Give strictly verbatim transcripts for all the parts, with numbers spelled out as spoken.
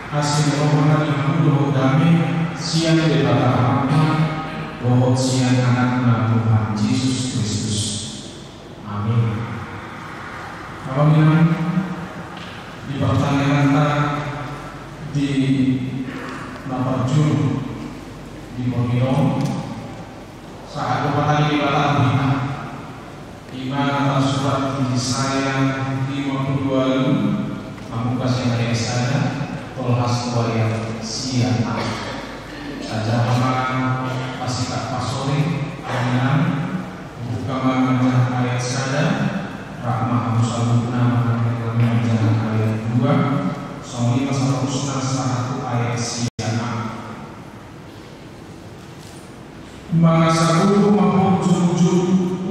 Asi ni roha na di hamu dohot dame sian Debata Ama dohot sian Anakna Tuhan Jesus Kristus. Amin. Amang inang, di partangianganta di na parjolo di pongki on, sahat do hata ni Debata tu hita. Ima na tarsurat di Jesaya lima pulu ualu, mamungka sian ayat sada, tolhas tu ayat sia. Tajaha ma pasingkat pasori, amang inang, buka ma manjaha ayat sada, rap ma hamu saluhutna manjaha ayat dua, songon i ma saluhutna sahat tu ayat sia. Mangasaguru ma ho ujur-ujur,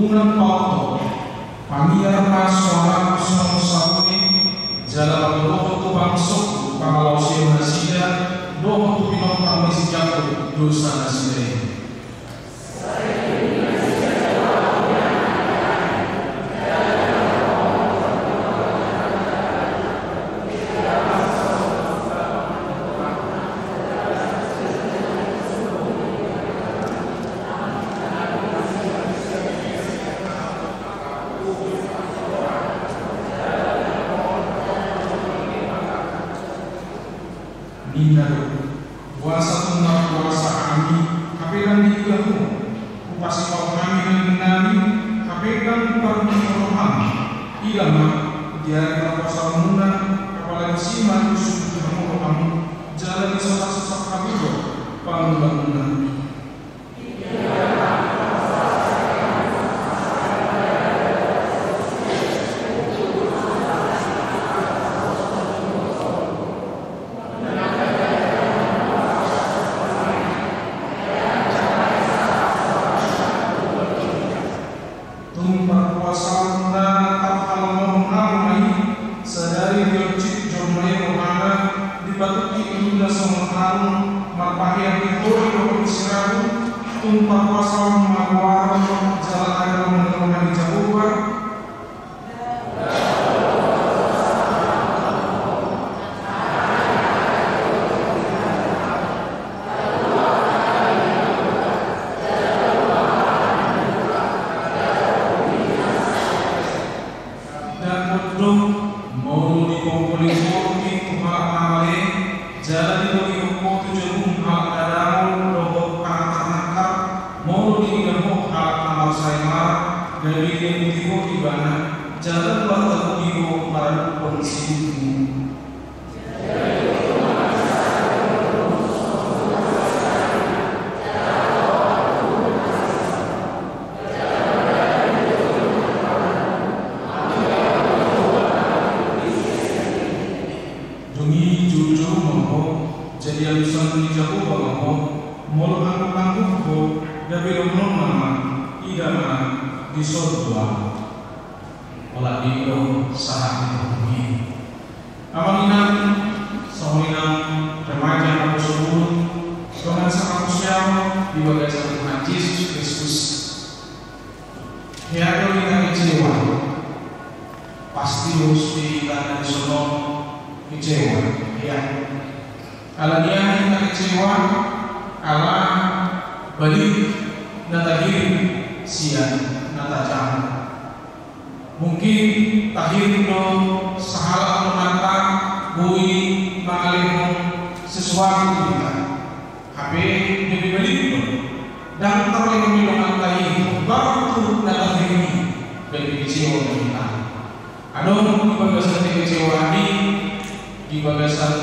unang paoto. Pangiar ma suaramu songon sabune, jala pabotohon tu bangsongku pangalaosion nasida, dohot tu pinompar ni si Jakob dosa nasida i. Ninna do: Boasa tung marpuasa hami, hape ndang diida Ho? Hupasipaon hami daging nami, hape ndang hupargiri roham. Ida ma, di ari parpuasaonmuna, apala disi ma diusuti hamu roham, jala disosasosat hamu do pangundanmuna. Tung parpuasaon na tarhalomohon hamu ma i, sadari dioncit jolma i rohana, dipatungkit uluda songon harung, marpahean ni hori dohot ni sirabun, tung parpuasaon ma goarmu, jala adong ma di roha ni Jahowa. Dapot do, molo dipongkoli ho tingki tu halak na male, jala dibogihon ho tu jabum halak na dangol dohot halak na tarnangkar, molo diida ho halak na marsahit, gabe diaputi ho ibana, jala ndang tartabuhi ho maradophon sidungmu. Dung i joujou ma ho, jadi alusan ni Jahowa ma ho, molo anggukangguk ho, gabe dohononna ma, ida ma, dison do ahu. Holan i do sahat ni turpuk i. Amang inang, songon i nang remaja naposo burut, dongan saparmusik di bagasan Tuhan Jesus Kristus. Hea do hita kecewa. Pasti do sude hita na dison on kecewa, hea. Alani aha hita kecewa? Ala balik na tahirim sian na tajamon. Mungkin tahirim do sahalak donganta boi mangalehon sesuatu tu hita. Hape gabe balik do. Ndang tarlehon ni donganta i, baru tu na tahirim i, gabe kecewa do hita. Adong di bagasan kekecewaan i, di bagasan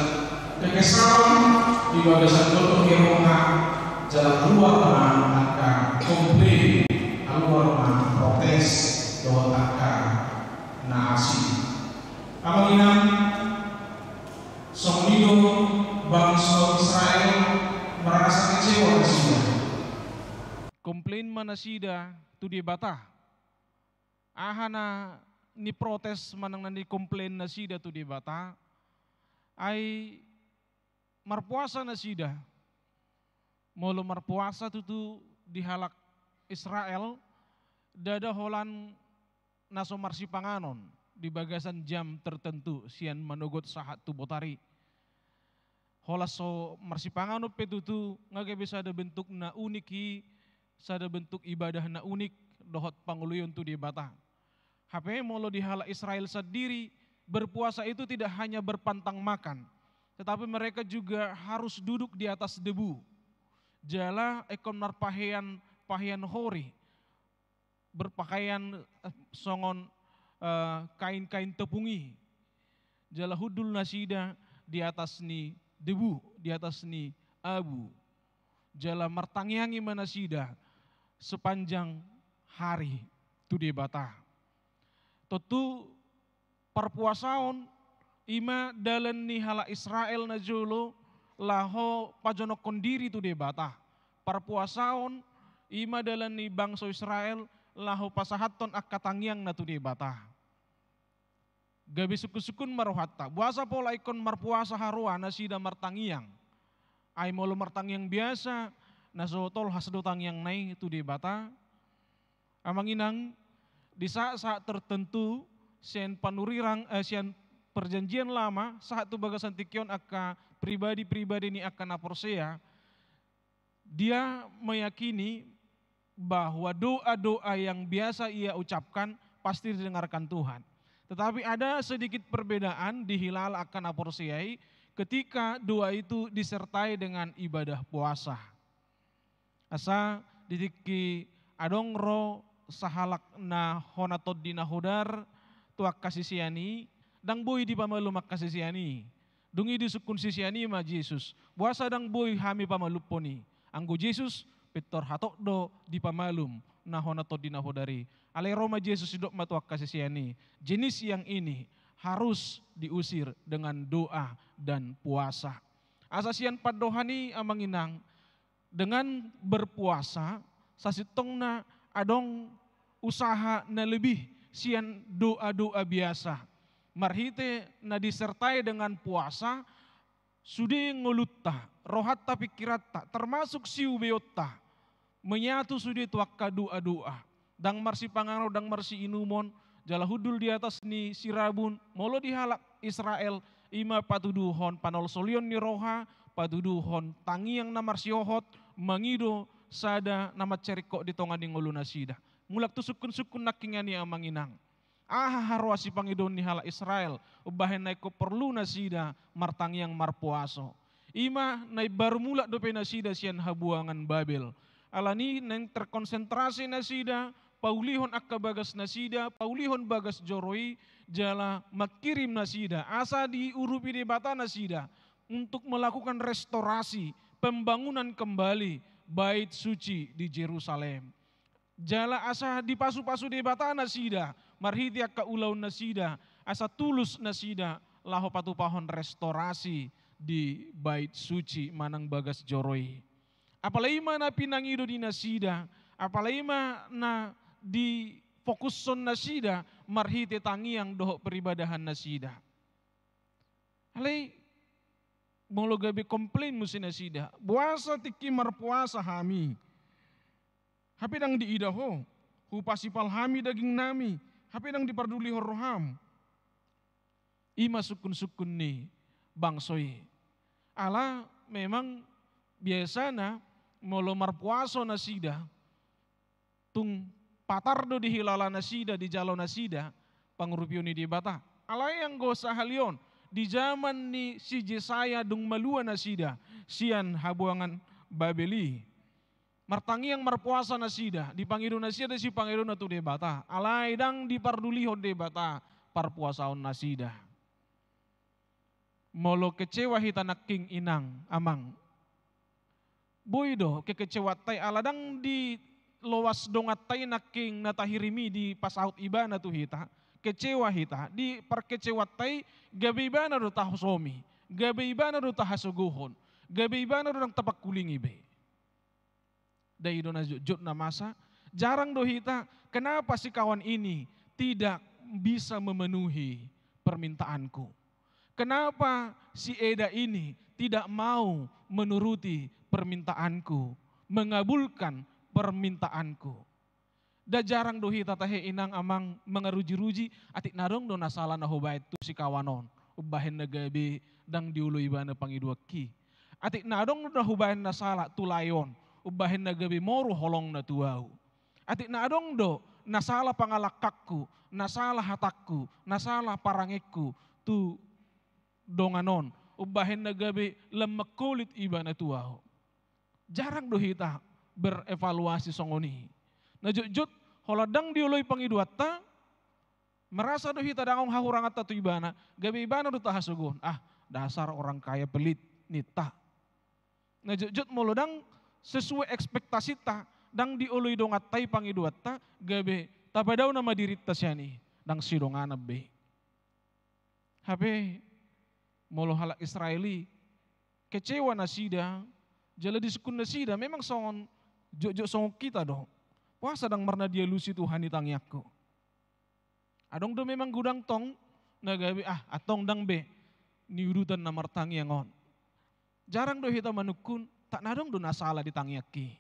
kekesalan, di bagasan dohot keroha, jala kaluar ma angka komplain, kaluar ma protes dohot angka na asing. Amang inang, songon i do bangso Israel, marasa kecewa nasida. Komplain ma nasida tu Debata. Aha na niprotes manang na nikomplain nasida tu Debata? Ai marpuasa nasida. Molo marpuasa tutu di halak Israel, ndada holan na so marsipanganon di bagasan jam tertentu sian manogot sahat tu botari. Holan so marsipanganon pe tutu, nga gabe sada bentuk na unik i, sada bentuk ibadah na unik dohot pangoloion tu Debata. Hape molo di halak Israel sandiri, berpuasa itu tidak hanya berpantang makan, tetapi mereka juga harus duduk di atas debu. Jala ingkon marpahean, pahean hori, berpakaian, eh, songon, eh, kain-kain tepung i. Jala hundul nasida di atas ni debu, di atas ni abu. Jala martangiangi ma nasida sepanjang hari tu Debata. Tontu parpuasaon i ma dalan ni halak Israel na jolo laho pajonokhon diri tu Debata. Parpuasaon i ma dalan ni bangso Israel laho pasahathon angka tangiangna tu Debata. Gabe sungkun-sungkun ma rohanta. Boasa pola ingkon marpuasa haroa nasida martangiang? Ai molo martangiang biasa, na so tolhas do tangiangna i tu Debata. Amang inang, di saat-saat tertentu, sian panurirang, eh, sian Perjanjian Lama, sahat tu bagasan tingki on angka pribadi-pribadi ni angka na porsea, dia meyakini bahwa doa-doa yang biasa ia ucapkan pasti didengarkan Tuhan. Tetapi ada sedikit perbedaan di hilala angka na porsea i, ketika doa itu disertai dengan ibadah puasa. Asa di tingki adong ro sahalak na hona tondi na hodar tu angka sisean i, ndang boi dipamalum angka sisean i. Dung i disungkun sisean i ma Jesus, boasa ndang boi hami pamalumhon i? Anggo Jesus, pintor hatop do dipamalum na hona tondi na hodar i. Alai ro ma Jesus, didok ma tu angka sisean i, jenis yang ini harus diusir dengan doa dan puasa. Asa sian pandohan i, amang inang, dengan berpuasa, sasintongna adong usaha na lebih sian doa-doa biasa. Marhite na disertai dengan puasa, sude ngolunta, rohanta, pingkiranta, termasuk siubeonta, menyatu sude tu angka doa-doa. Ndang marsipanganon, ndang marsiinumon, jala hundul di atas ni sirabun, molo di halak Israel, i ma patuduhon panolsolion ni roha, patuduhon tangiang na marsihohot, mangido sada na mansai ringkot di tonga ni ngolunasida. Mulak tu sungkun-sungkun nangkingan i, amang inang. Aha haroa sipangidoon ni halak Israel, umbahen na ingkon porlu nasida martangiang marpuaso? I ma na imbaru mulak dope nasida sian habuangan Babel. Alani naeng terkonsentrasi nasida, paulihon angka bagasnasida, paulihon bagas joro i, jala mangkirim nasida, asa diurupi Debata nasida untuk melakukan restorasi, pembangunan kembali bait suci di Jerusalem. Jala asa dipasu-pasu Debata nasida marhite angka ulaonnasida, asa tulus nasida laho patupahon restorasi di bait suci manang bagas joro i. Apala i ma na pinangido di nasida, apala i ma na difokushon nasida marhite tangiang dohot peribadahan nasida. Alai molo gabe komplain muse nasida, boasa tingki marpuasa hami, hape ndang diida ho, hupasipal hami dagingnami, hape ndang dipardulihon roham. I ma sungkun-sungkun ni bangso i. Ala memang biasana molo marpuaso nasida, tung patar do dihilala nasida, dijalo nasida pangurupion ni Debata. Alai anggo sahali on, di jaman ni si Jesaya dung malua nasida sian habuangan Babel i, martangiang marpuasa nasida, dipangido nasida do sipangidoonna tu Debata, alai ndang dipardulihon Debata parpuasaon nasida. Molo kecewa hita nangkin, inang, amang, boi do kekecewaanta i, ala ndang di loas donganta i nangkin na tahirim i dipasaut ibana tu hita. Kecewa hita, di parkecewaanta i gabe ibana do tahasomi, gabe ibana do tahasogohon, gabe ibana do ndang tapangkulingi be. Dai do na jotjot na masa, jarang do hita, kenapa si kawan ini tidak bisa memenuhi permintaanku? Kenapa si Eda ini tidak mau menuruti permintaanku, mengabulkan permintaanku? Nda jarang do hita tahe, inang, amang, mangaruji-ruji, atik na adong do na sala na hubaen tu si kawan on. Umbahen na gabe ndang dioloi ibana pangidoanki. Atik na adong do na hubahen na sala tu lae on, umbahen na gabe moru holongna tu ahu. Atik na adong do na sala pangalangkangku, na sala hatangku, na sala parangeku tu dongan on, umbahen na gabe lam mangkolit ibana tu ahu. Jarang do hita berevaluasi songon i. Na jotjot, holan ndang dioloi pangidoanta, merasa do hita dang adong hahuranganta tu ibana, gabe ibana do tahasogohon. Ah, dasar orang kaya pelit, ninta. Na jotjot molo ndang sesuai ekspektasinta, ndang dioloi donganta i pangidoanta, gabe tapadaona ma dirinta sian i, ndang sidonganan be. Hape molo halak Israel i, kecewa nasida, jala disungkun nasida, memang songon, jotjot songon hita do. Boasa ndang marna dialusi Tuhan i tangiangku? Adong do memang godang tong na gabe, ah, antong ndang be niudutan na martangiang on. Jarang do hita manungkun, tak na adong do na sala di tangiangki.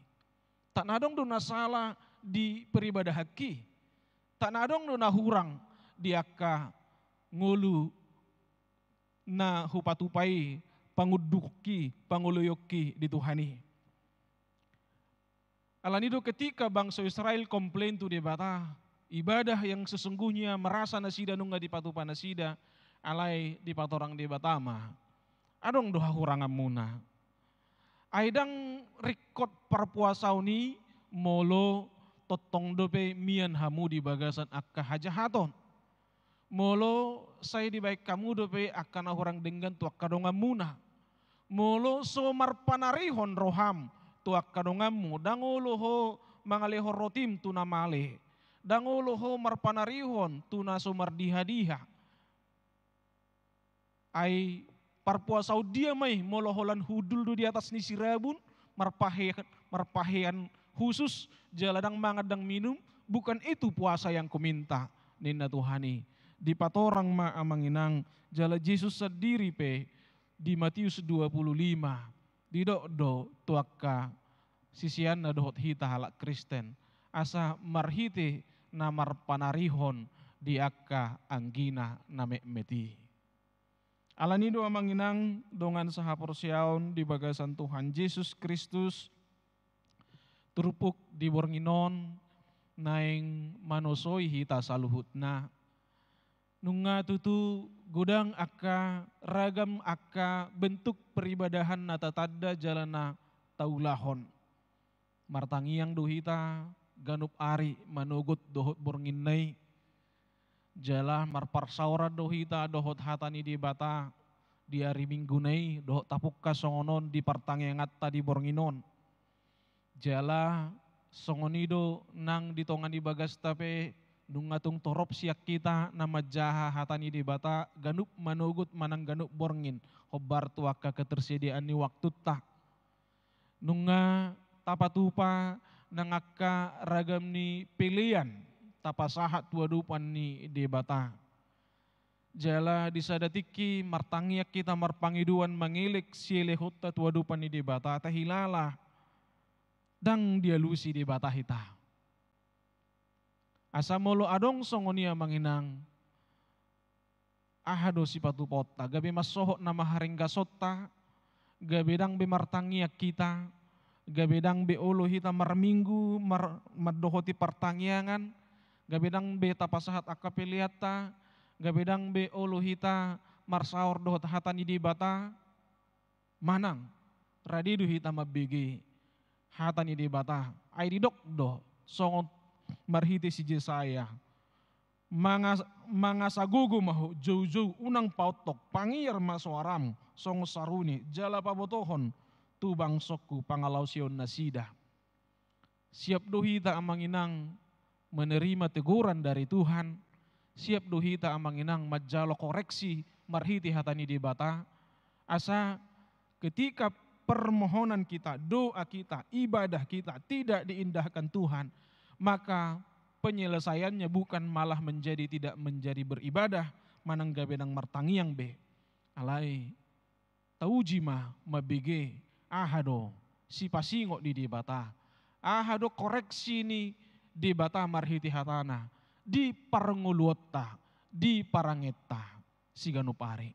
Tak na adong do na sala di peribadahanki. Tak na adong do na hurang di angka ngolu na hupatupa i, pangundukki, pangoloionki di Tuhan i. Alani do ketika bangso Israel komplain tu Debata, ibadah yang sesungguhnya merasa nasida nunga dipatupa nasida, alai dipatorang Debata ma. Adong do hahuranganmuna. Ai ndang ringkot parpuasaon i molo tongtong dope mian hamu di bagasan angka hajahaton. Molo sai dibaen hamu dope angka na hurang denggan tu angka donganmuna. Molo so marpanarihon roham tu angka donganmu, ndang olo ho mangalehon rotim tu na male, ndang olo ho marpanarihon tu na so mardihadiha. Ai parpuasaon dia ma i molo holan hundul do di atas ni sirabun, marpahe-, marpahean khusus, jala ndang mangan ndang minum? Bukan itu puasa yang kuminta, ninna Tuhan i. Dipatorang ma amang inang, jala Jesus sandiri pe di Matius dua puluh lima didok do tu angka siseanna dohot hita halak Kristen, asa marhite na marpanarihon di angka anggina na metmet i. Alani do amang inang dongan sahaporseaon di bagasan Tuhan Jesus Kristus, turpuk di borngin on naeng manosoi hita saluhutna. Nunga tutu godang angka ragam angka bentuk peribadahan na tatanda jala na taulahon. Martangiang do hita ganup ari manogot dohot bornginna i. Jala marparsaoran do hita dohot hata ni Debata di ari Mingguna i, dohot tapungka songon on di partangianganta di borngin on. Jala songon i do nang di tonga ni bagasta pe, nunga tung torop sian hita na manjaha hata ni Debata ganup manogot manang ganup borngin, hombar tu angka ketersediaan ni waktunta. Nunga tapatupa nang angka ragam ni pelean tapasahat tu adopan ni Debata. Jala di sada tingki martangiang hita marpangidoan mangelek sielehonta tu adopan ni Debata, tahilala ndang dialusi Debata hita. Asa molo adong songon i amang inang, aha do sipatupaonta? Gabe mansohot na maharenggasonta, gabe ndang be martangiang hita, gabe ndang be olo hita marminggu mar-, mandohoti partangiangan, gabe ndang be tapasahat angka peleanta, gabe ndang be olo hita marsaor dohot hata ni Debata. Manang rade do hita mambege hata ni Debata, ai didok do songon marhite si Jesaya, manga-, mangasa gogo ma ho, joujou, unang paontok, pangiar ma soaram songon sarune, jala pabotohon tu bangsongku pangalaosion nasida. Siap do hita amang inang menerima teguran dari Tuhan, siap do hita amang inang manjalo koreksi marhite hata ni Debata, asa ketika permohonan kita, doa kita, ibadah kita tidak diindahkan Tuhan, maka penyelesaiannya bukan malah menjadi tidak menjadi beribadah, manang gabe ndang martangiang be. Alai tauji ma mambege aha do sipasingot ni Debata, aha do koreksi ni Debata marhite hatana di parngoluonta, di parangenta siganup ari.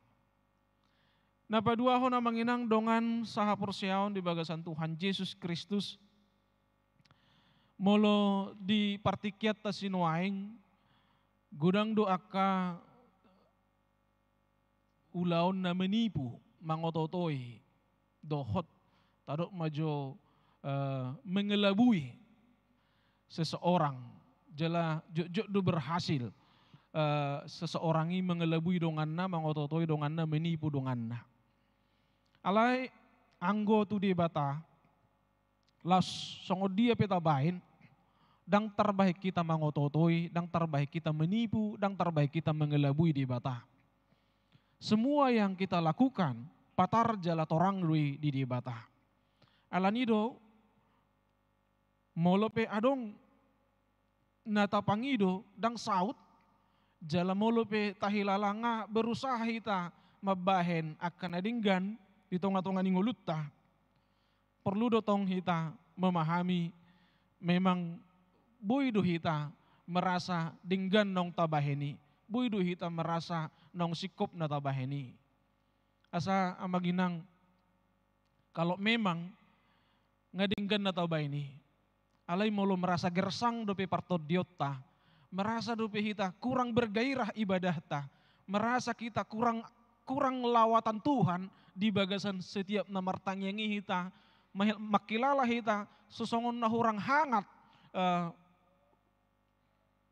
Na paduahon, amang inang, dongan sahaporseaon di bagasan Tuhan Jesus Kristus, molo di partingkianta sinuaeng, godang do angka ulaon na menipu, mangototoi, dohot tadok ma jo, eh, mengelabui seseorang, jala jotjot do berhasil, eh, seseorang i mengelabui donganna, mangototoi donganna, menipu donganna. Alai anggo tu Debata, laos songon dia pe tabaen, ndang tarbahen hita mangototoi, ndang tarbahen hita menipu, ndang tarbahen hita mengelabui Debata. Semua yang kita lakukan, patar jala torang do i di Debata. Alani do, molo pe adong na tapangido, ndang saut, jala molo pe tahilala nga berusaha hita mambahen angka na denggan di tongatonga ni ngolunta, porlu do tong hita memahami, memang boi do hita merasa denggan naung tabahen i, boi do hita merasa naung singkop na tabahen i. Asa, amang inang, kalau memang nga denggan na tabaen i, alai molo merasa gersang dope partondionta, merasa dope hita kurang bergairah ibadahta, merasa kita kurang, kurang lawatan Tuhan di bagasan setiap na martangiang i hita, mah-, mangkilala hita sosongon na hurang hangat, eh,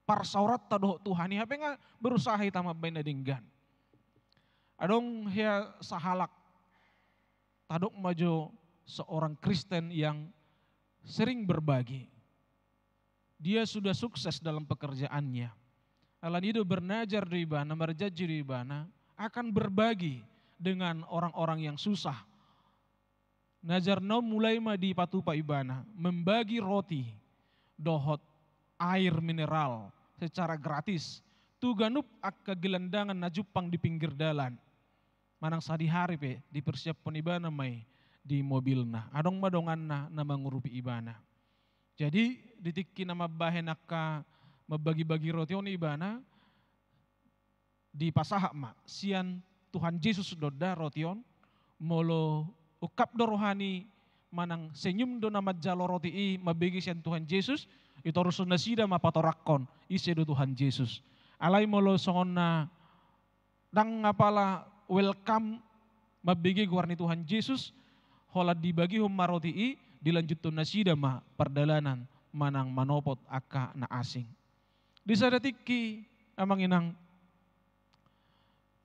parsaoranta dohot Tuhan i, hape nga berusaha hita mambahen na denggan. Adong hea sahalak, tadok ma jo seorang Kristen yang sering berbagi. Dia sudah sukses dalam pekerjaannya. Alani do bernajar do ibana, marjanji do ibana akan berbagi dengan orang-orang yang susah. Najarna on mulai ma dipatupa ibana, membagi roti dohot air mineral secara gratis tu ganup angka gelandangan na jumpang di pinggir dalan. Manang sadihari pe dipersiaphon ibana ma i di mobilna. Adong ma donganna na mangurupi ibana. Jadi, di tingki na mambahen angka mambagi-bagi roti on ibana, dipasahat ma sian Tuhan Jesus do da roti on, molo ungkap do rohani manang senyum do na manjalo roti i mambege sian Tuhan Jesus, itorushon nasida ma patorangkon ise do Tuhan Jesus. Alai molo songon na ndang apala welcome mambege goar ni Tuhan Jesus, holan dibagihon ma roti i, dilanjuthon nasida ma pardalanan manang manopot angka na asing. Di sada tingki, amang inang,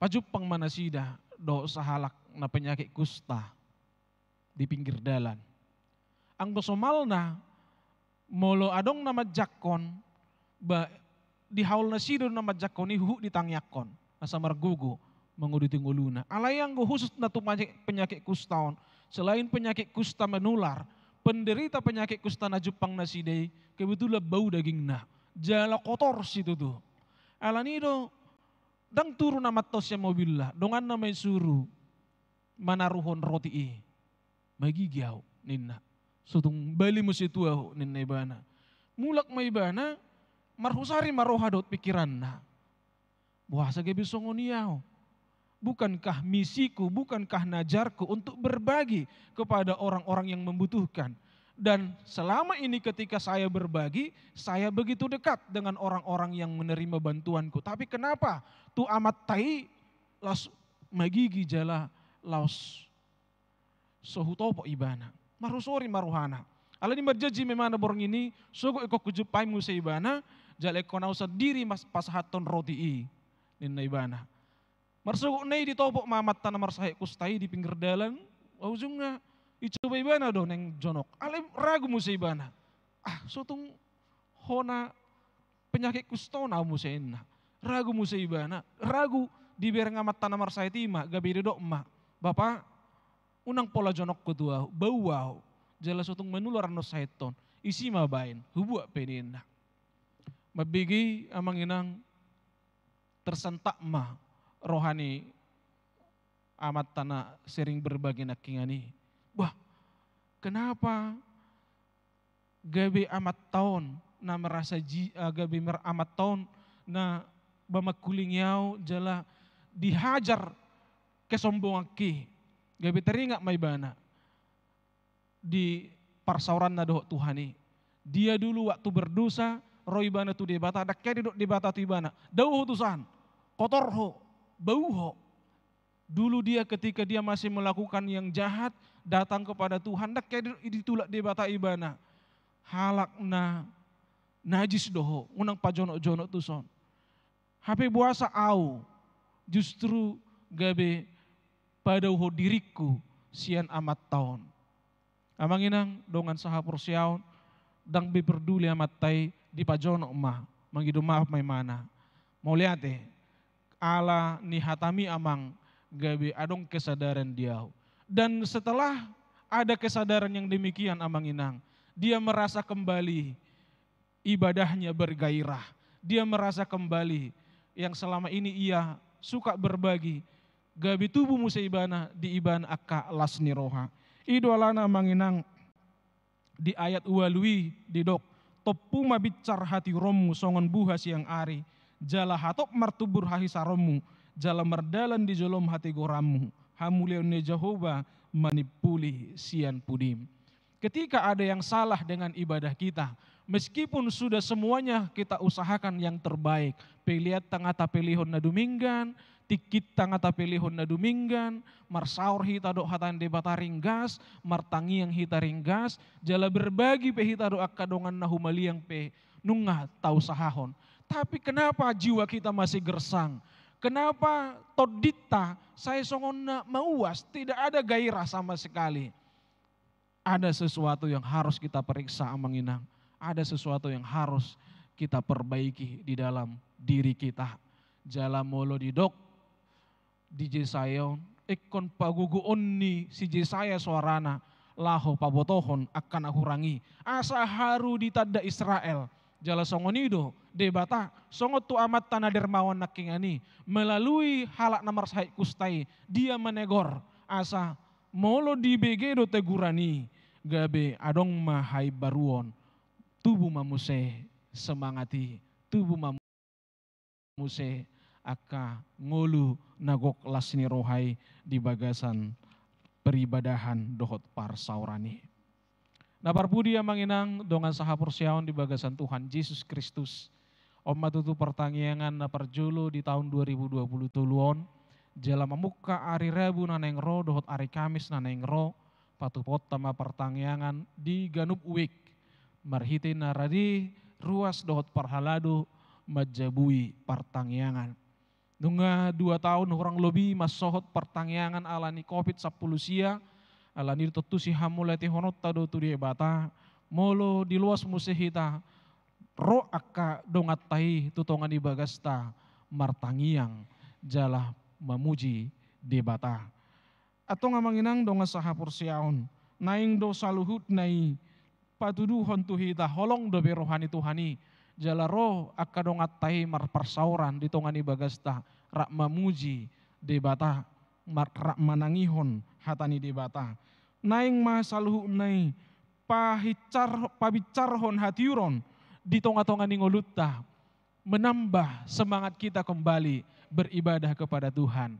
pajumpang ma nasida dohot sahalak na penyakit kusta di pinggir dalan. Anggo somalna, molo adong na manjangkon, ba, dihaol nasida do na manjangkon i huhut ditangiangkon, asa margogo manguduti ngoluna. Alai anggo khusus na tu panye-, penyakit kusta on, selain penyakit kusta menular, penderita penyakit kusta na jumpang nasida i kebetulan bau dagingna, jala kotor situtu. Alani do, ndang turu na mantau sian mobilna, donganna ma i suru manaruhon roti i. Magigi ahu, ninna. Sotung bali muse tu ahu, ninna ibana. Mulak ma ibana, marhusari ma roha dohot pikiranna. Boasa gabe songon i ahu? Bukankah misiku, bukankah najarku untuk berbagi kepada orang-orang yang membutuhkan? Dan selama ini ketika saya berbagi, saya begitu dekat dengan orang-orang yang menerima bantuanku. Tapi kenapa tu amanta i laos magigi jala laos so hutopot ibana? Marhusori ma rohana. Alani marjanji ma ibana borngin i, sogot ingkon hujumpai muse ibana, jala ingkon ahu sandiri ma pasahathon roti i, ninna ibana. Marsogot na i ditopot ma amanta na marsahit kusta i di pinggir dalan, ujungna dicoba ibana do naeng jonok. Alai ragu muse ibana. Ah, sotung hona penyakit kusta on ahu muse, ninna. Ragu muse ibana, ragu. Dibereng amanta na marsahit i ma, gabe didok ma, Bapa, unang pola jonok ho tu ahu, bau ahu. Jala sotung manular annon sahit on. Isi ma baen, hubuat pe, ninna. Mambege, amang inang, tersentak ma roha ni amanta na sering berbagi nangkiningan i. Bah, kenapa gabe amanta on na merasa ji-, ah, gabe mer-, amanta on na ba mangkulingi ahu jala dihajar kesombonganki. Gabe teringat ma ibana di parsaoranna dohot Tuhan i. Dia dulu waktu berdosa, ro ibana tu Debata, ndang kea didok Debata tu ibana, dao ho tusan, kotor ho, bau ho. Dulu dia ketika dia masih melakukan yang jahat, datang kepada Tuhan, ndang kea ditulak Debata ibana. Halak na najis do ho, unang pajonok-jonok tuson. Hape boasa au justru gabe padao ho diringku sian amanta on. Amang inang dongan sahaporseaon, ndang be perduli amanta i, dipajonok ma, mangido maaf ma ibana. Mauliate, ala ni hatami amang, gabe adong kesadaran di au. Dan setelah ada kesadaran yang demikian amang inang, dia merasa kembali ibadahnya bergairah. Dia merasa kembali yang selama ini ia suka berbagi, gabe tubu muse ibana di ibana angka las ni roha. I do alana amang inang di ayat ualu i didok, tompu ma binsar hatiuronmu songon buha siang ari, jala hatop martumbur hahisaronmu, jala mardalan di jolom hatigoranmu, hamuliaon ni Jahowa manimpuli sian pudim. Ketika ada yang salah dengan ibadah kita, meskipun sudah semuanya kita usahakan yang terbaik, pelean tangkas tapelehon na dumenggan, tingki tangkas tapelehon na dumenggan, marsaor hita dohot hata ni Debata ringgas, martangiang hita ringgas, jala berbagi pe hita dohot angka dongan na humaliang pe nunga tausahahon. Tapi kenapa jiwa kita masih gersang? Kenapa tondinta sai songon na mauas, tidak ada gairah sama sekali? Ada sesuatu yang harus kita periksa amang inang. Ada sesuatu yang harus kita perbaiki di dalam diri kita. Jala molo didok di Jesaya on, ingkon pagogoon ni si Jesaya soarana laho pabotohon angka na hurang i, asa haru ditanda Israel. Jala songon i do Debata, songon tu Amanta na dermawan nangkiningan i, melalui halak na marsahit kusta i, Dia menegor, asa molo dibege do teguran i, gabe adong ma haimbaruon, tubu ma muse semangat i, tubu ma muse angka ngolu na gok las ni roha i di bagasan peribadahan dohot parsaoran i. Na parpudi amang inang dongan sahaporseaon di bagasan Tuhan Jesus Kristus, on ma tutu partangiangan na parjolo di taon dua ribu dua puluh tolu on, jala mamungka ari Rabu na naeng ro dohot ari Kamis na naeng ro, patupaonta ma partangiangan di ganup wijk, marhite na rade, ruas dohot parhalado manjabui partangiangan. Nunga dua taon hurang lobi mansohot partangiangan ala ni Covid sampulu sia, ala ni i tontu sihamauliatehononta do tu Debata, molo diloas muse hita ro angka donganta i tu tonga ni bagasta martangiang jala mamuji Debata. Antong amang inang dongan sahaporseaon, naeng do saluhutna i patuduhon tu hita holong dope roha ni Tuhan i, jala ro angka donganta i marparsaoran di tonga ni bagasta, rap mamuji Debata, mar-, rap manangihon hata ni Debata. Naeng ma saluhutna i pahincar-, pabinsarhon hatiuron di tonga-tonga ni ngolunta, menambah semangat kita kembali beribadah kepada Tuhan.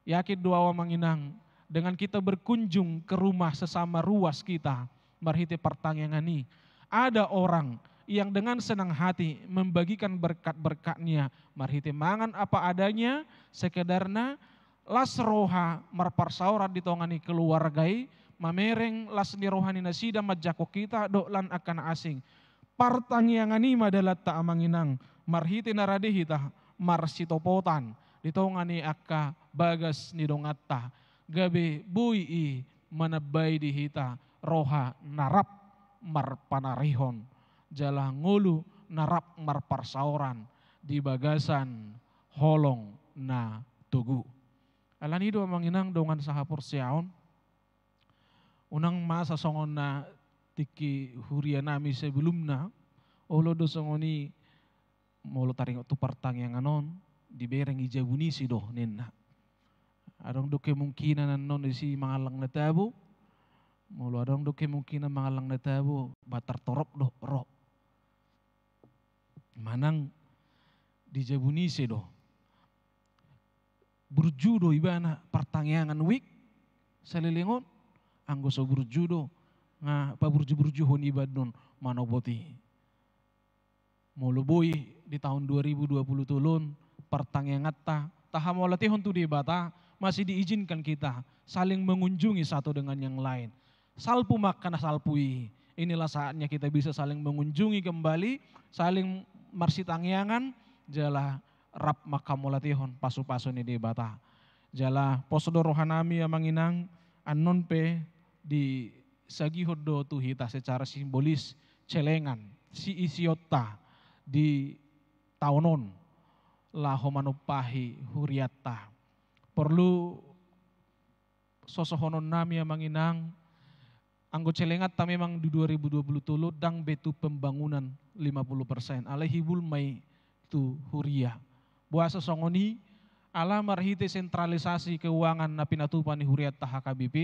Yakin do au amang inang, dengan kita berkunjung ke rumah sesama ruas kita, marhite partangiangan i, ada orang yang dengan senang hati membagikan berkat-berkatnya, marhite mangan apa adanya, sekedarna, las roha marparsaoran di tonga ni keluarga i, mamereng las ni roha ni nasida manjangkon hita dohot lan angka na asing. Partangiangan i ma dalanta amang inang, marhite na rade hita marsitopotan di tonga ni angka bagas ni donganta, gabe boi i manambai di hita roha na rap marpanarihon, jala ngolu na rap marparsaoran di bagasan holong na togu. Ala ni i do amang inang dongan sahaporseaon, unang masa songon na tingki huria nami sebelumna, olo do songon i molo taringot tu partangiangan on, dibereng i jabu ni ise do ninna. Adong do kemungkinan annon disi mangallang na tabo, molo adong do kemungkinan mangallang na tabo, ba tartorop do ro. Manang di jabu ni ise do. Burju do ibana partangiangan wijk, Saleleng on anggo so burju do, nga paburju-burjuhon iba annon manopot i. Molo boi di taon dua ribu dua puluh tolu on partangianganta tahamauliatehon tu Debata, masih diizinkan kita saling mengunjungi satu dengan yang lain. Salpu ma angka na salpu i. Inilah saatnya kita bisa saling mengunjungi kembali, saling marsitangiangan, jala rap manghamauliatehon pasu-pasu ni Debata. Jala pos do rohanami, Amang Inang, annon pe disagihon do tu hita secara simbolis celengan siisionta di taon on laho manumpahi hurianta. Porlu sosohononnami, Amang Inang, anggo celenganta memang di dua ribu dua puluh tolu ndang be tu pembangunan lima puluh persen, alai hibul ma i tu huria. Boasa songon i? Ala marhite sentralisasi keuangan na pinatupa ni hurianta H K B P,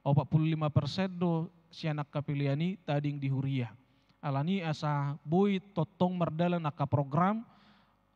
opat puluh lima persen do sian angka pelean i tading di huria. Alani asa boi tongtong mardalan angka program,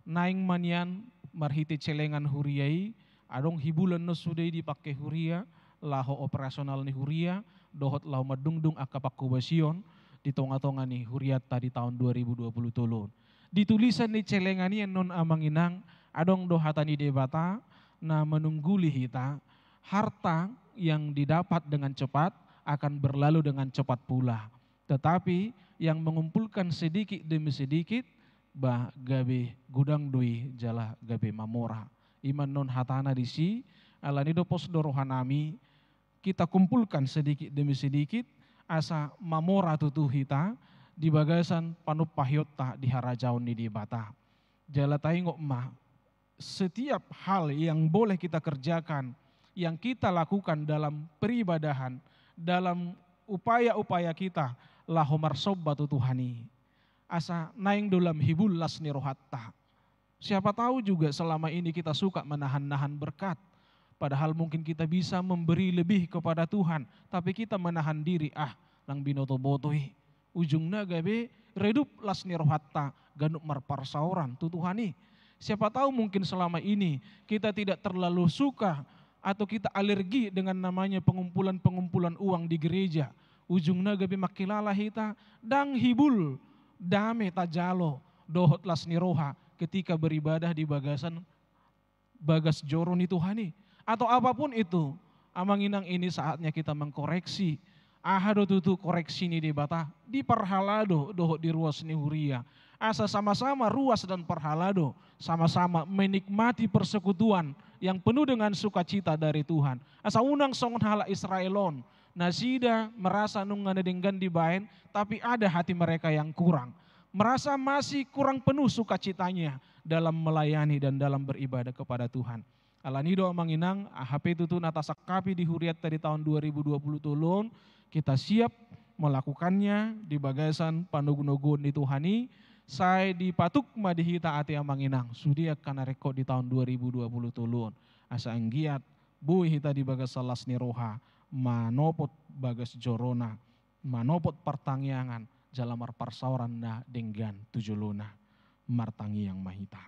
naeng ma nian marhite celengan huria i, adong hibulan na sude i dipake huria laho operasional ni huria dohot laho mandungdung angka pangkobasion di tonga-tonga ni hurianta di taon dua ribu dua puluh tolu on. Di tulisan ni celengan i annon, Amang Inang, adong do hata ni Debata na manungguli hita: "Harta yang didapat dengan cepat akan berlalu dengan cepat pula, tetapi yang mengumpulkan sedikit demi sedikit, ba gabe godang do i jala gabe mamora." I ma annon hatana disi. Alani do pos do rohanami, kita kumpulkan sedikit demi sedikit, asa mamora tutu hita di bagasan panumpahionta di harajaon ni Debata. Jala taingot ma, setiap hal yang boleh kita kerjakan, yang kita lakukan dalam peribadahan, dalam upaya-upaya kita laho marsomba tu Tuhan i, asa naeng do lam hibul las ni rohanta. Siapa tahu juga selama ini kita suka menahan-nahan berkat, padahal mungkin kita bisa memberi lebih kepada Tuhan, tapi kita menahan diri, "Ah, ndang binoto-boto i." Ujungna gabe redup las ni rohanta ganup marparsaoran tu Tuhan i. Siapa tahu mungkin selama ini kita tidak terlalu suka atau kita alergi dengan namanya pengumpulan-pengumpulan uang di gereja. Ujungna gabe mangkilala hita ndang hibul dame tajalo dohot las ni roha ketika beribadah di bagasan bagas joro ni Tuhan i. Atau apapun itu, Amang Inang, ini saatnya kita mengkoreksi. Aha do tutu koreksi ni Debata? Di parhalado dohot di ruas ni huria. Asa sama-sama ruas dan parhalado, sama-sama menikmati persekutuan yang penuh dengan sukacita dari Tuhan. Asa unang songon halak Israel on, nasida merasa nunga na denggan dibaen, tapi ada hati mereka yang kurang. Merasa masih kurang penuh sukacitanya dalam melayani dan dalam beribadah kepada Tuhan. Alani do, Amang Inang, aha pe tutu na tasangkapi di hurianta di taon dua ribu dua puluh tolu on, kita siap melakukannya di bagasan panogunoguon ni Tuhan i. Sai dipatuk ma di hita ate, Amang Inang, sude angka na ringkot di taon dua ribu dua puluh tolu on, asa anggiat boi hita di bagasan las ni roha manopot bagas jorona, manopot partangiangan jala marparsaoran na denggan tu jolona. Martangiang ma hita.